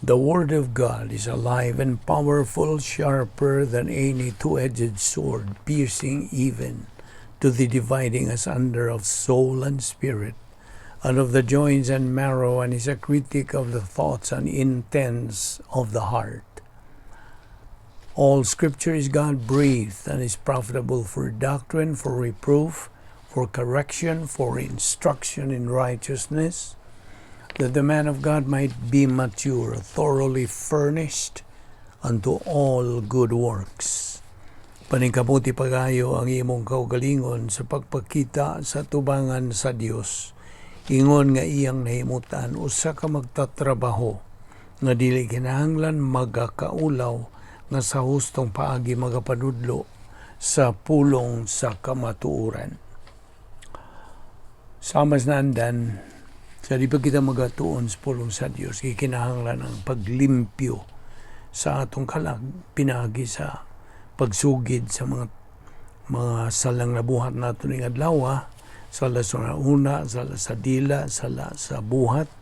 The Word of God is alive and powerful, sharper than any two-edged sword, piercing even to the dividing asunder of soul and spirit, and of the joints and marrow, and is a critic of the thoughts and intents of the heart. All Scripture is God-breathed and is profitable for doctrine, for reproof, for correction, for instruction in righteousness, that the man of God might be mature, thoroughly furnished unto all good works. Paningkamuti pagayo ang imong kaugalingon sa pagpakita sa tubangan sa Dios. Ingon nga iyang nahimutan usa ka magtatrabaho nga dili kinahanglan magakaulaw nga sa hustong paagi magapanudlo sa pulong sa kamatuoran. Sama sa naandan, sa di pa kita magatuon sa pulong sa Dios, gikinahanglan ang paglimpyo sa atong kalag, pinaagi sa pagsugid sa mga salang nabuhat nato ning adlaw, sala sa una, sala sa dila, sala sa buhat.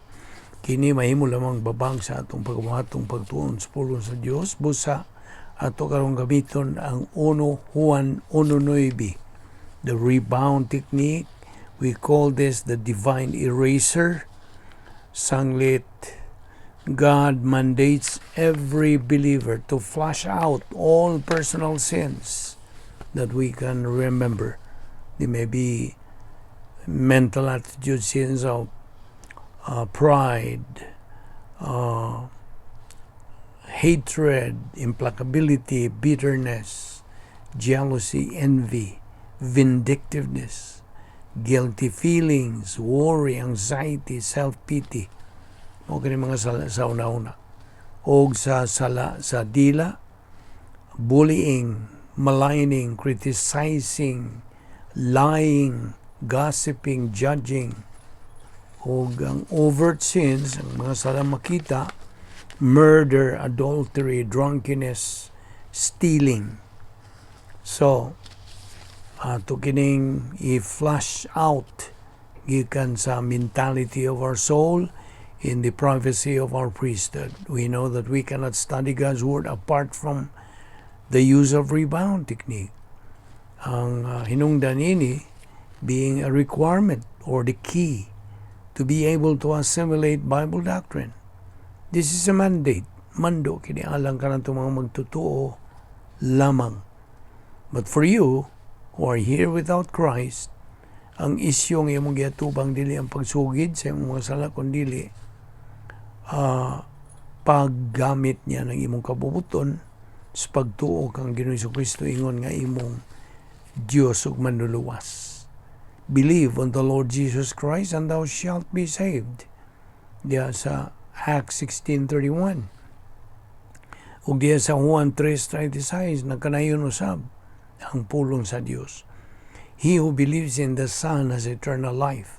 Kini mahimo lamang babang sa atong pagbuhatong pagtuon sa pulong sa Dios, busa ato karong gamiton ang 1 Juan 1:9, the rebound technique. We call this the divine eraser. Sanglit, God mandates every believer to flush out all personal sins that we can remember. They may be mental attitude sins of pride, hatred, implacability, bitterness, jealousy, envy, vindictiveness, guilty feelings, worry, anxiety, self-pity. O kini mga sala sa una-una. Og sa sala sa dila, bullying, maligning, criticizing, lying, gossiping, judging. Og ang overt sins, ang mga sala makita, murder, adultery, drunkenness, stealing. So, ato kining i-flush out gikan sa mentality of our soul in the privacy of our priesthood. We know that we cannot study God's Word apart from the use of rebound technique. Ang hinungdan ini being a requirement or the key to be able to assimilate Bible doctrine. This is a mandate. Mando kini alang kanatong mga magtutuo lamang. But for you who are here without Christ, ang isyong imong giatubang dili ang pagsugid sa imong mga sala, kundi paggamit niya ng imong kabubuton sa pagtuo kang Ginoong Kristo ingon nga imong Dios ug manluluwas. Believe on the Lord Jesus Christ and thou shalt be saved. Diya sa Acts 16:31. Ug diya sa Juan 3:36, nagkanayon usab ang pulong sa Dios. He who believes in the Son has eternal life.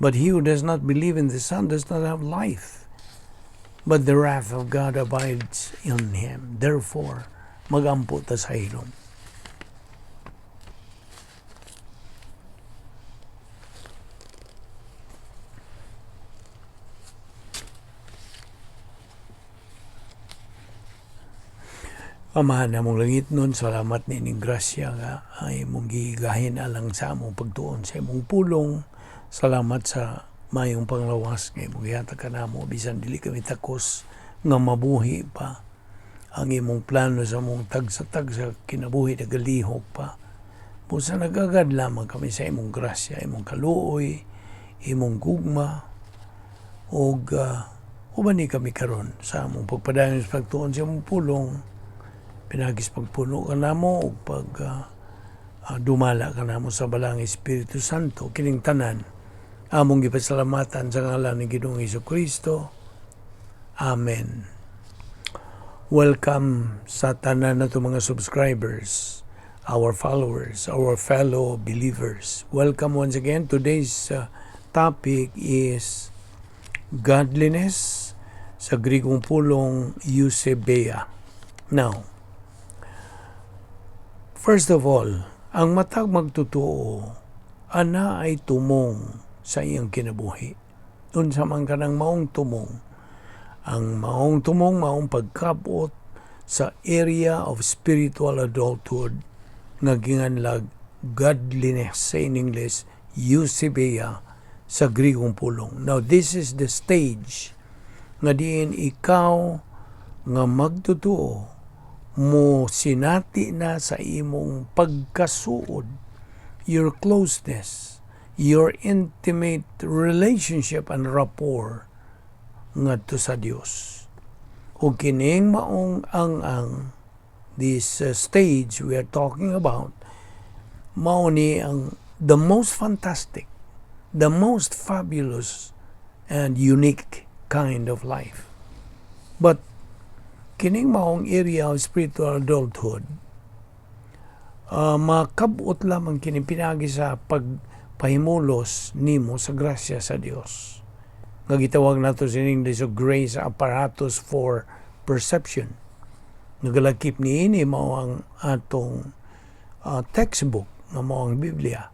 But he who does not believe in the Son does not have life, but the wrath of God abides in him. Therefore, magampo ta sa hilom. Amahan namong langit nun, salamat nining grasya nga ay imong gigahin alang sa among pagtuon sa imong pulong. Salamat sa mayong panglawas nga imong gihatag kanamo bisan dili kami takos nga mabuhi pa. Ang imong plano sa among tagsa-tagsa kinabuhi nagalihok pa. Busa nagagad lamang kami sa imong grasya, imong kaluoy, imong gugma, og uban ni kami karon sa among pagpadayon sa pagtuon sa imong pulong. Pinagis pagpuno ka namo ug pag dumala ka namo sa Balaang Espiritu Santo, kining tanan among gipasalamatan sa ngalan ni Ginoong Hesukristo. Amen. Welcome sa tanan nato mga subscribers, our followers, our fellow believers. Welcome once again. Today's topic is godliness, sa Grigong pulong eusebeia. Now, first of all, ang matag magtotoo, ana ay tumong sa iyang kinabuhi. Unsa man kanang maong tumong, Ang maong tumong, maong pagkabot sa area of spiritual adulthood nga ginganlag godliness sa in English, eusebeia sa Grigong pulong. Now, this is the stage nga diin ikaw nga magtotoo mo sinati na sa imong pagkasuod, your closeness, your intimate relationship and rapport ngadto sa Dios. Ug kining maong ang this stage we are talking about, mao ni ang the most fantastic, the most fabulous and unique kind of life. But kining maong area of spiritual adulthood, makabot lamang kini pinagi sa pagpahimulos nimo sa grasya sa Dios nga gitawag nato sa English of grace apparatus for perception. Nagalakip niini mao ang atong textbook nga mao ang Biblia.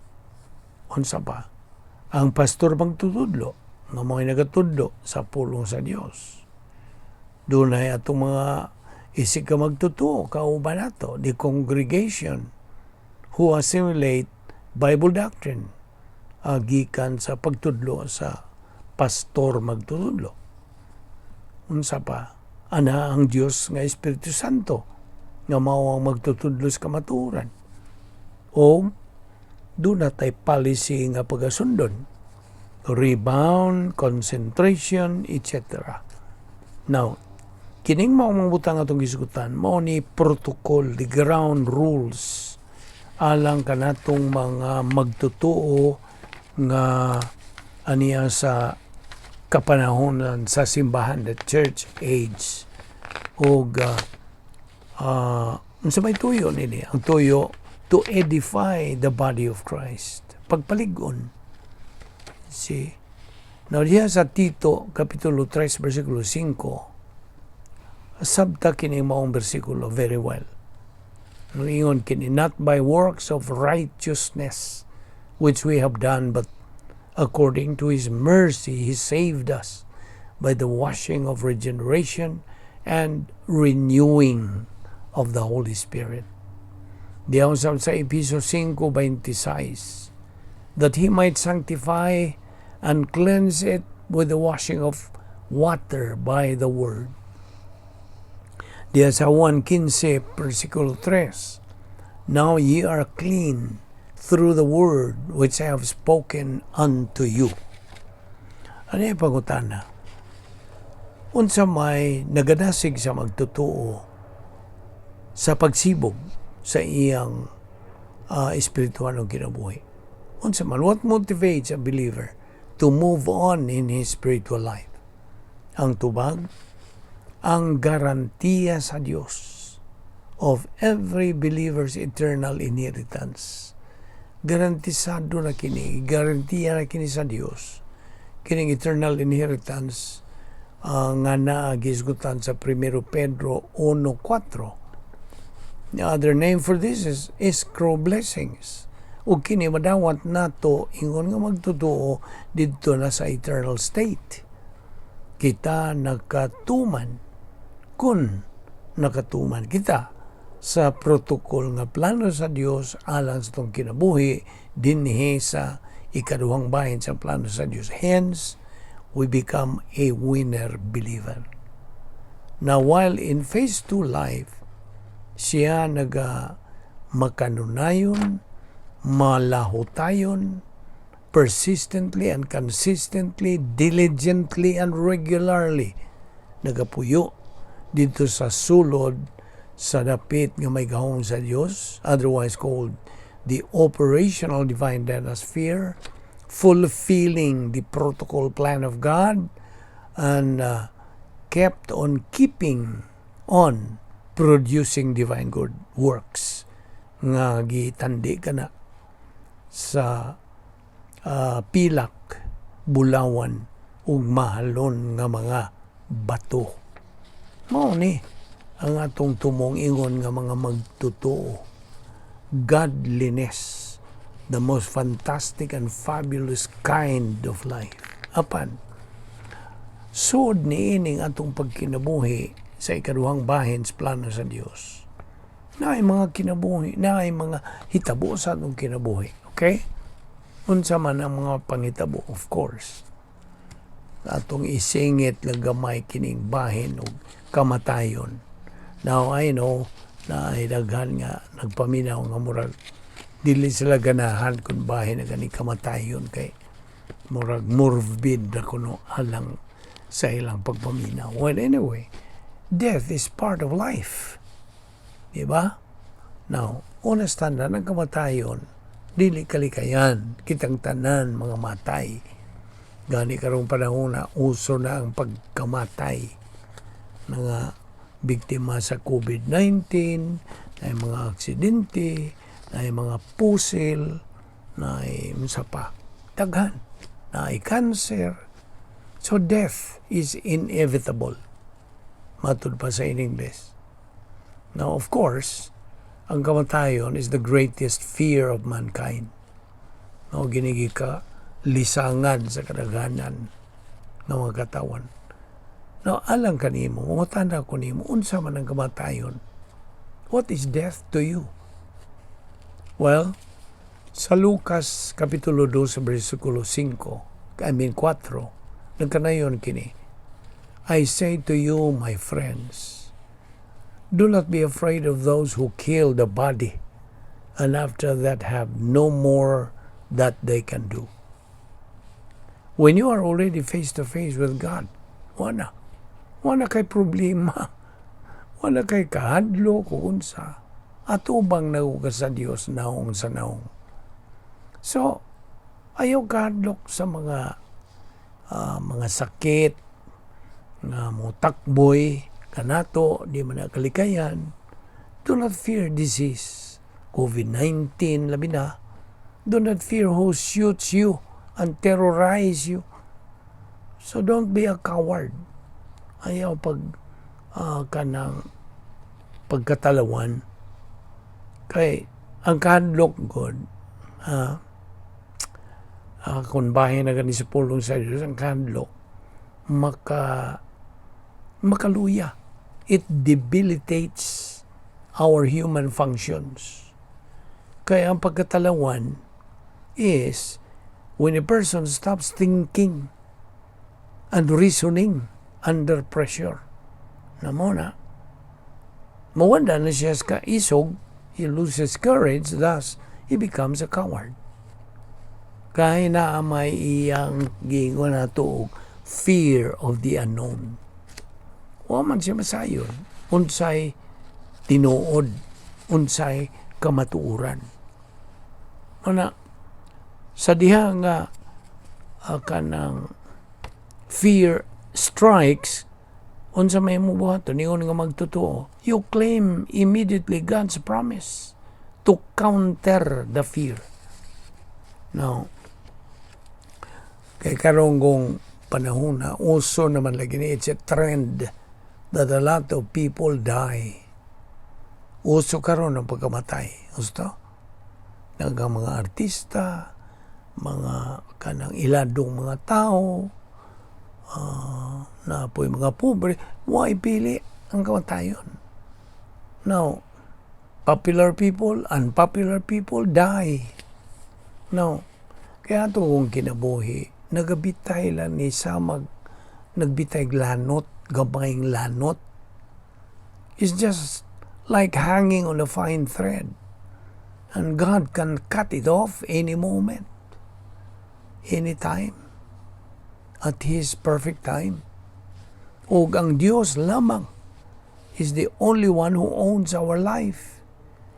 Unsa pa? Ang pastor magtutudlo nga mao nagatudlo sa pulong sa Dios. Dunay atong mga isig ka magtotoo kauban nato, the congregation who assimilate Bible doctrine gikan sa pagtudlo sa pastor magtutudlo. Unsa pa? Ana ang Dios nga Espiritu Santo nga mao ang magtutudlo sa kamatuoran. O duna tay policy nga pagasundon. Rebound, concentration, etc. Now, kining mao mga butang atong gisgutan, mao ni protocol, the ground rules alang kanatong mga magtotoo nga aniya sa kapanahonan sa simbahan, the church age. Og unsa may tuyo nini? Ang tuyo, to edify the body of Christ, pagpalig-on. See, now diha sa Tito kapitulo 3 versikulo 5, sabta kini maong bersikulo very well. Ingon kini, "Not by works of righteousness which we have done, but according to His mercy He saved us by the washing of regeneration and renewing of the Holy Spirit." Diha sa Episo 5:26, "That He might sanctify and cleanse it with the washing of water by the word." Diha sa 1:15, versikulo 3, "Now ye are clean through the word which I have spoken unto you." Ano yung pangutana? Unsa may nagadasig sa magtotoo sa pagsibog sa iyang espiritual ng kinabuhi? Unsa man, what motivates a believer to move on in his spiritual life? Ang tubag, ang garantiya sa Dios of every believer's eternal inheritance. Garantisado na kini, garantiya na kini sa Dios kining eternal inheritance nga naa gisgutan sa 1 Pedro 1:4. The other name for this is escrow blessings. Ug kini madawat nato ingon nga magtotoo didto na sa eternal state. Kita nakatuman kun nakatuman kita sa protocol nga plano sa Dios alang sa atong kinabuhi dinhi sa ikaduhang bahin sa plano sa Dios. Hence, we become a winner believer. Now, while in phase 2 life, siya naga makanunayon, malahutayon, persistently and consistently, diligently and regularly, nagapuyo didto sa sulod sa dapit nga may gahom sa Dios, otherwise called the operational divine sphere, fulfilling the protocol plan of God and kept on keeping on producing divine good works nga gitandi kana sa pilak, bulawan ug mahalon nga mga bato. Mao ni ang atong tumong ingon nga mga magtotoo. Godliness, the most fantastic and fabulous kind of life. Apan, Sud niining atong pagkinabuhi sa ikaduhang bahin sa plano sa Dios. Naay mga kinabuhi, naay mga hitabo sa atong kinabuhi. Okay? Unsa man ang mga pangitabo, of course. Atong isingit lang gamay kining bahin og kamatayon. Now, I know na ay daghan nga nagpaminaw nga murag dili sila ganahan kung bahin na gani kamatayon kay murag morbid na kuno alang sa ilang pagpaminaw. Well, anyway, death is part of life. Diba? Now, una standard ang kamatayon, dili kalikayan, kitang tanan mga matay. Gani karong panahon na uso na ang pagkamatay. Mga biktima sa COVID-19, na mga aksidente, na mga pusil, na unsa pa, daghan, na cancer. So death is inevitable. Matud pa sa in English. Now, of course, ang kamatayon is the greatest fear of mankind. No, ginigi ka lisangan sa kadaghanan ng mga katawan. Now, alang kanimo, mangutana ko nimo, unsa man ang kamatayon? What is death to you? Well, sa Lucas Kapitulo 2, versikulo 5, I mean 4, nagkanayon kini, "I say to you, my friends, do not be afraid of those who kill the body, and after that have no more that they can do." When you are already face to face with God, wala. Wala kay problema. Wala kay kahadlok kung unsa. Atubang na ka sa Dios naong sa naong. So, ayaw kahadlok sa mga sakit nga mo takboy kanato, di man na kalikayan. Do not fear disease. COVID-19, labi na. Do not fear who shoots you and terrorize you. So don't be a coward. Ayaw pag kanang pagkatalawan. Kay ang kahadlok god, kung bahin na gani sa pulong sa Diyos, ang kahadlok, makaluya. It debilitates our human functions. Kaya ang pagkatalawan is when a person stops thinking and reasoning under pressure. Na mo na, mawala na siya sa kaisog, he loses courage, thus he becomes a coward. Kaya na may iyang giingon na og fear of the unknown. Wa man siya masayon. Unsay tinuod, unsay kamatuoran. Una, sa diha nga kanang fear strikes, unsa may mo buhaton, ingon nga magtotoo, you claim immediately God's promise to counter the fear. Now, kay karong kong panahon na uso naman lagi ni, it's a trend that a lot of people die. Uso karon ang pagkamatay. Gusto? Nagang mga artista, mga kanang iladong mga tao, na po'y mga pobre, why pili ang kamatayon? Now, popular people, unpopular people die. Now, kaya ato kung kinabuhi, nagabitay lang ni samag, nagbitay lanot, gamayng lanot. It's just like hanging on a fine thread. And God can cut it off any moment, any time, at His perfect time. Og ang Dios lamang is the only one who owns our life.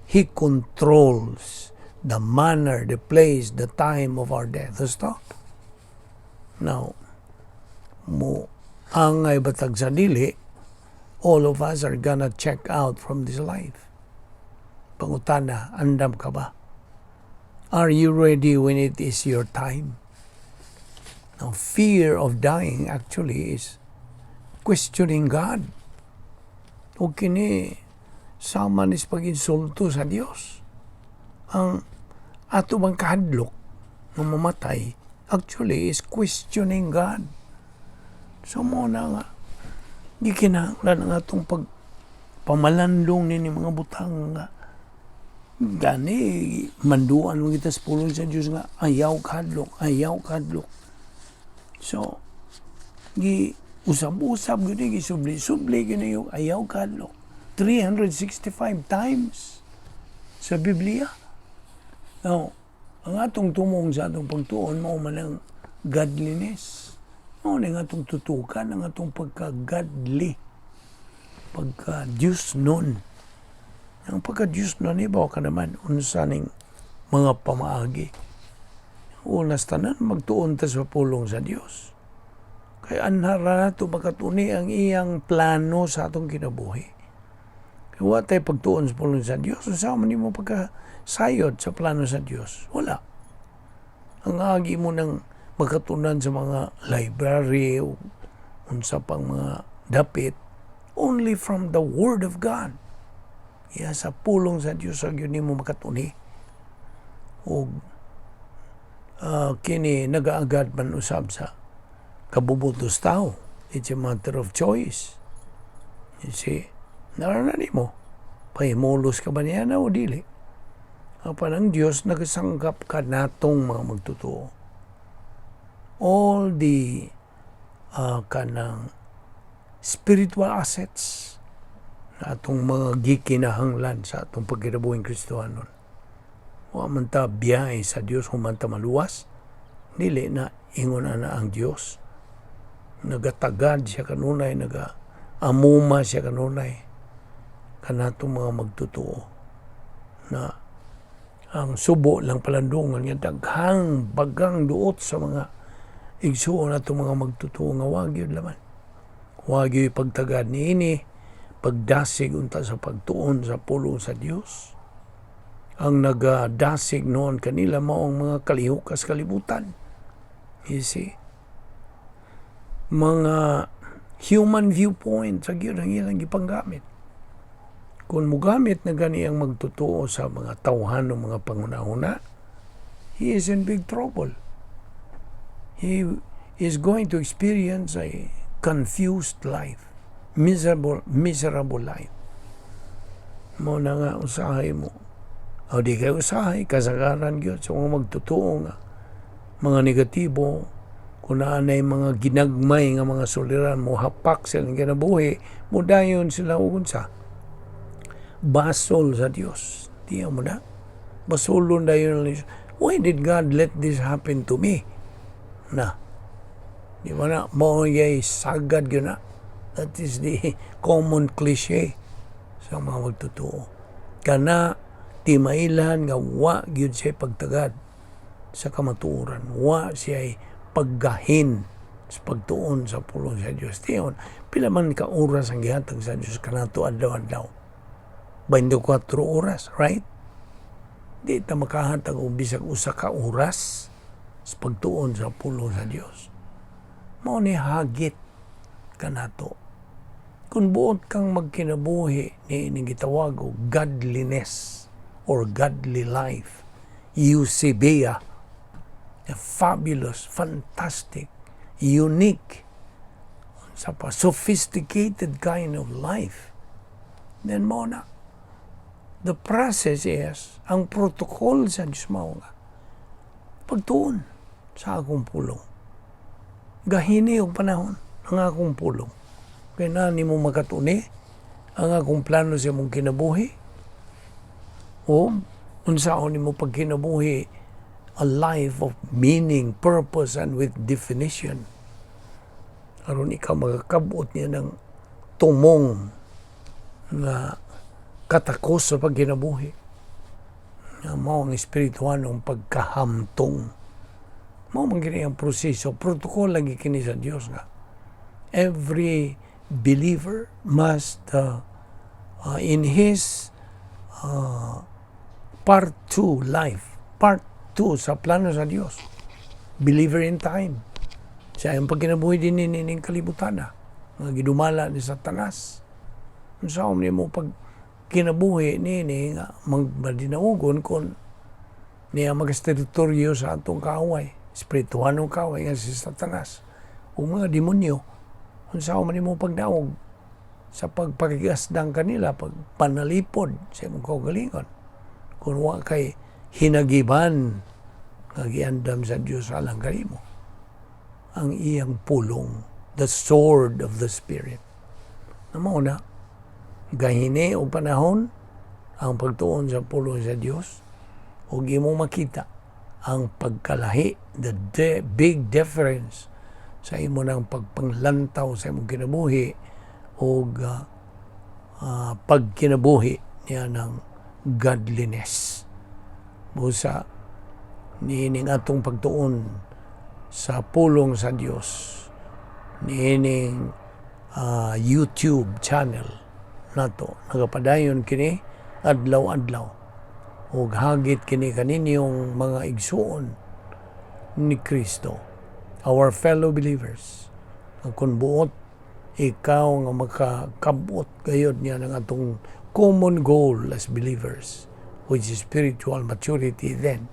He controls the manner, the place, the time of our death. Gusto? Now, mo angay batag sa dili, all of us are gonna check out from this life. Pangutana, andam ka ba? Are you ready when it is your time? Now, fear of dying actually is questioning God. O kini, sama ni sa pag-insulto sa Dios. Ang ato bang kahadlok ng mamatay actually is questioning God. So mao na nga gikinahanglan ang atong pag pamalandong nini mga butang nga gani manduan mo kita sa pulong sa Dios nga ayaw kahadlok, ayaw kahadlok. So gi usab-usab gyud ni, gisubli-subli gyud ni yung ayaw kahadlok 365 times sa Biblia. Now, ang atong tumong sa atong pagtuon mao man ang godliness. Mao ni ang atong tutukan, ang atong pagka-godly, pagka-Diyos nun. Ang pagka-Diyos nun, ibaw ka naman unsa ning mga pamaagi. Una sa tanan, magtuon ta sa pulong sa Dios. Kay anhara nato makatuni ang iyang plano sa atong kinabuhi. Kay wa tay pagtuon sa pulong sa Dios, unsa man nimo pagkasayod sa plano sa Dios? Wala. Ang agi mo nang makatunan sa mga library o unsa pang mga dapit, only from the Word of God. Iya sa pulong sa Dios sa gyud nimo makatuni. Og kini nagaagad man usab sa kabubutos tao. It's a matter of choice. You see, narana nimo. Pahimulos ka ba niya na o dili? Apan ang Diyos nagasangkap ka natong mga magtotoo. All the kanang spiritual assets na atong mga gikinahanglan sa atong pagkinabuhing Kristohanon. Wa man ta biyahe sa Dios human ta maluwas, dili na ingon ana ang Dios. Nagatagad siya kanunay, naga amuma siya kanunay kanatong mga magtotoo na ang subo lang palandungan nga daghang bagang duot sa mga igsuon atong mga magtotoo nga wa gyud laman. Wa gyud pagtagad niini, pagdasig unta sa pagtuon sa pulong sa Dios. Ang nagadasig noon kanila mao ang mga kalihukas kalibutan. You see? Mga human viewpoint sa gyud ang ilang gipanggamit. Kung mugamit na gani ang magtotoo sa mga tawhan ng mga pangunahuna, he is in big trouble. He is going to experience a confused life, miserable, miserable life. Mao na nga usahay mo. O di kayo usahay, kasagaran gyud sa mga magtotoo nga mga negatibo, kung naa nay mga ginagmay nga mga suliran mo hapak silang kinabuhi, mudayon sila og unsa? Basol sa Dios. Di mo na. Basolon dayon ni. Why did God let this happen to me? Na. Di ba na? Mao yay sagad gyud na. That is the common cliche sa mga magtotoo. Kana timailan nga wa gyud siya pagtagad sa kamatuoran. Wa siya paggahin sa pagtuon sa pulong sa Dios. Tiyon, pila man ka oras ang gihatag sa Dios kanato adlaw-adlaw? 24 oras, right? Di ta makahatag og bisag usa ka oras sa pagtuon sa pulong sa Dios. Mao ni hagit kanato. Kung buot kang magkinabuhi ni ining gitawag og godliness or godly life, eusebeia, a fabulous, fantastic, unique, sa pa sophisticated kind of life, then mao na. The process is, ang protocol sa Diyos mao nga, pagtuon sa akong pulong. Gahini og panahon ang akong pulong. Kaya na nimo makatuni ang akong plano sa imong kinabuhi. O unsaon nimo pagkinabuhi a life of meaning, purpose, and with definition. Aron ikaw makakabot niya ng tumong nga katakos sa pagkinabuhi. Nga mao ang espirituhanong pagkahamtong. Mao man kini ang proseso, protocol lagi kini sa Dios nga every believer must in his part 2 life, part 2 sa plano sa Dios. Believer in time. Sa iyang pagkinabuhi din ning kalibutan na, nga gidumala ni Satanas. Unsa nimo pag kinabuhi nini nga magmadinaugon kon niya magateritoryo sa atong kaaway, espirituhanong kaaway nga si Satanas o mga demonyo? Unsa man nimo pagdaog sa pagpakigasdang kanila, pagpanalipod sa imong kaugalingon, kung wa kay hinagiban nga giandam sa Dios alang kanimo, ang iyang pulong, the sword of the Spirit? Na mao na gahini og panahon ang pagtuon sa pulong sa Dios ug imong makita ang pagkalahi, the big difference sa imo ng pagpanglantaw sa imong kinabuhi ug pagkinabuhi niya ng godliness. Busa niining atong pagtuon sa pulong sa Dios niining YouTube channel nato, nagapadayon kini adlaw-adlaw ug hagit kini kaninyong mga igsuon ni Kristo, our fellow believers. Ang kun buot ikaw nga makakabot gayod niya ng atong common goal as believers, which is spiritual maturity, then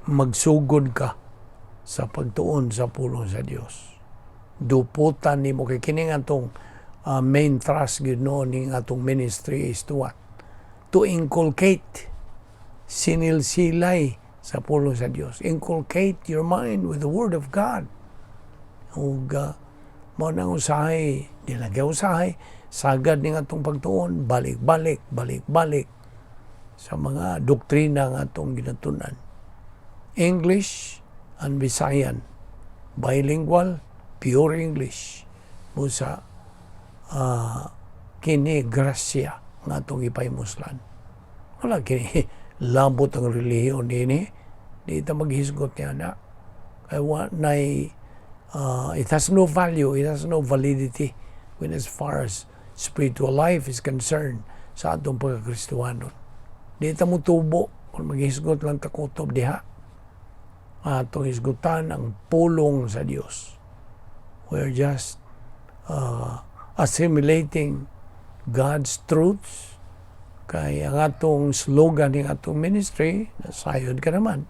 magsugod ka sa pagtuon sa pulong sa Dios. Duputan nimo kay kini nga atong main thrust gyud no ning atong ministry is to what? To inculcate, sinilsilay sa pulong sa Dios. Inculcate your mind with the Word of God. Ug mao nang usahay, di lang kay usahay, sagad ning atong pagtuon, balik-balik, balik-balik sa mga doktrina nga atong ginatun-an. English and Visayan, bilingual, pure English. Busa kini grasya nga atong ipahimuslan. Wala kini labot ang relihiyon nini. Di ta maghisgot niya na. Kay wa nay it has no value, it has no validity when as far as spiritual life is concerned sa atong pagkakristuhanon. Di ta mutubo kung maghisgot lang ta kutob diha. Atong hisgutan ang pulong sa Dios. We're just assimilating God's truths kay ang atong slogan ng atong ministry, nasayod ka naman,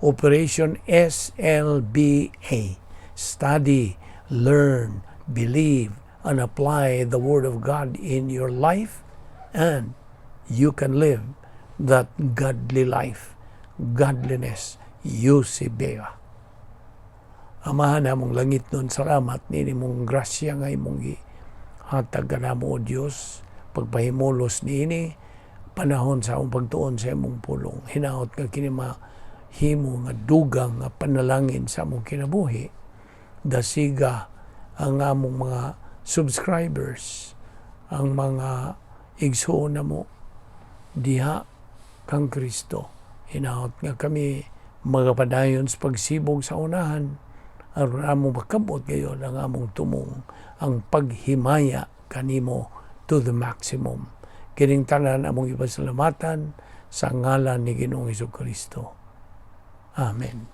Operation SLBA, Study, Learn, Believe, and Apply the Word of God in your life, and you can live that godly life, godliness, eusebia. Amahan namong langitnon, salamat nini mong grasya nga imong gihatag kanamo, O Dios, pagpahimulos niini panahon sa among pagtuon sa imong pulong. Hinaot nga kini mahimo nga dugang nga panalangin sa among kinabuhi. Dasiga ang among mga subscribers, ang mga igsuon namo diha kang Kristo. Hinaot nga kami magapadayon sa pagsibog sa unahan aron among makabot gayon ang among tumong, ang paghimaya kanimo to the maximum. Kining tanan among ipasalamatan sa ngalan ni Ginoong Kristo. Amen.